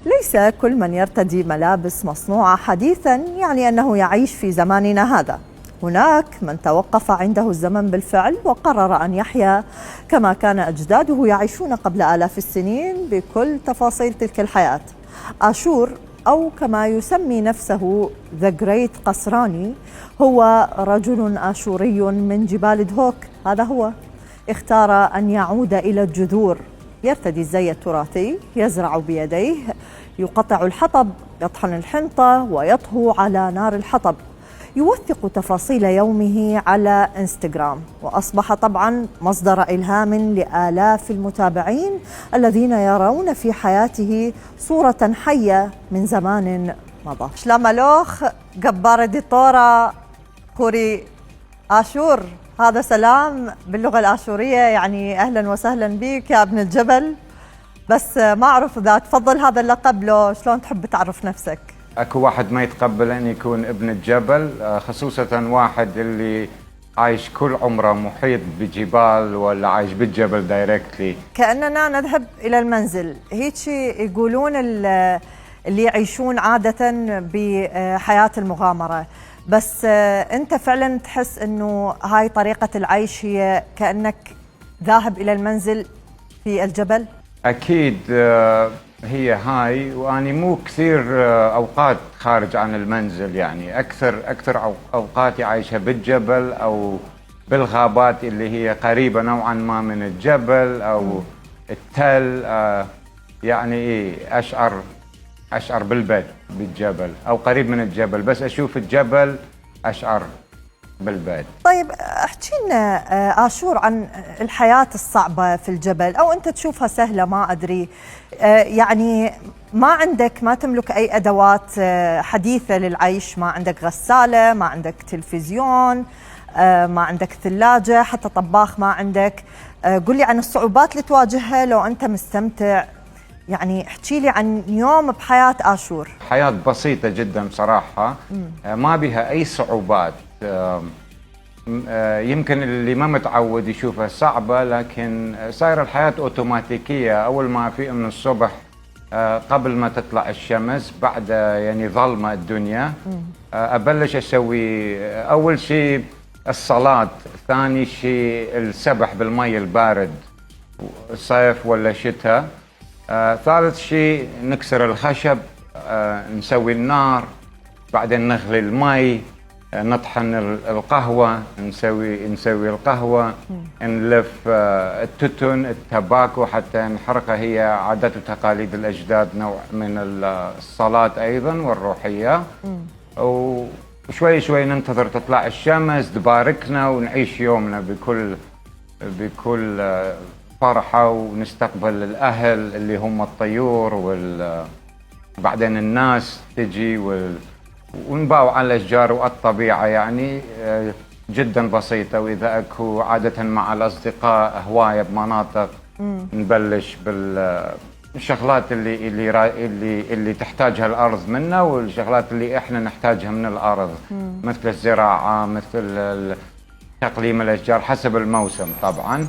ليس كل من يرتدي ملابس مصنوعة حديثاً يعني أنه يعيش في زماننا هذا. هناك من توقف عنده الزمن بالفعل وقرر أن يحيا كما كان أجداده يعيشون قبل آلاف السنين بكل تفاصيل تلك الحياة. آشور أو كما يسمي نفسه ذا جريت قسراني هو رجل آشوري من جبال دهوك. هذا هو اختار أن يعود إلى الجذور، يرتدي الزي التراثي، يزرع بيديه، يقطع الحطب، يطحن الحنطة ويطهو على نار الحطب، يوثق تفاصيل يومه على انستغرام، وأصبح طبعا مصدر إلهام لآلاف المتابعين الذين يرون في حياته صورة حية من زمان مضى. شلامالوخ جبار ديطورا كوري آشور، هذا سلام باللغة الآشورية، يعني أهلا وسهلا بك يا ابن الجبل. بس ما أعرف إذا تفضل هذا اللقب له شلون تحب تعرف نفسك؟ اكو واحد ما يتقبل ان يكون ابن الجبل، خصوصا واحد اللي عايش كل عمره محيط بجبال ولا عايش بالجبل دايركتلي. كأننا نذهب إلى المنزل، هيك يقولون اللي يعيشون عادة بحياة المغامرة. بس أنت فعلا تحس أنه هاي طريقة العيش هي كأنك ذاهب إلى المنزل في الجبل؟ اكيد هي هاي، واني مو كثير اوقات خارج عن المنزل، يعني اكثر اوقاتي عايشها بالجبل او بالغابات اللي هي قريبه نوعا ما من الجبل او التل. يعني ايه، اشعر بالبيت بالجبل او قريب من الجبل، بس اشوف الجبل اشعر بالبيت. طيب احكي لنا آشور عن الحياة الصعبة في الجبل، أو أنت تشوفها سهلة، ما أدري. يعني ما تملك أي أدوات حديثة للعيش، ما عندك غسالة، ما عندك تلفزيون، ما عندك ثلاجة، حتى طباخ ما عندك. قل لي عن الصعوبات اللي تواجهها لو أنت مستمتع. يعني احكي لي عن يوم بحياة آشور. حياة بسيطة جدا بصراحة، ما بها أي صعوبات. يمكن اللي ما متعود يشوفها صعبة، لكن صايرة الحياة أوتوماتيكية. أول ما أفيق من الصبح، قبل ما تطلع الشمس، بعد يعني ظلمة الدنيا، أبلش أسوي أول شيء الصلاة، ثاني شيء السبح بالمي البارد صيف ولا شتاء، ثالث شيء نكسر الخشب، نسوي النار، بعدين نغلي المي، نطحن القهوة، نسوي القهوة، نلف التتن التباكو حتى نحرقها. هي عادات وتقاليد الأجداد، نوع من الصلاة أيضا والروحية. وشوي شوي ننتظر تطلع الشمس تباركنا ونعيش يومنا بكل فرحة، ونستقبل الأهل اللي هم الطيور، بعدين الناس تجي ونباوع على الأشجار والطبيعة. يعني جدا بسيطة. وإذا أكو عادة مع الأصدقاء هواية بمناطق، نبلش بالشغلات اللي تحتاجها الأرض منا، والشغلات اللي إحنا نحتاجها من الأرض، مثل الزراعة، مثل تقليم الأشجار حسب الموسم طبعا.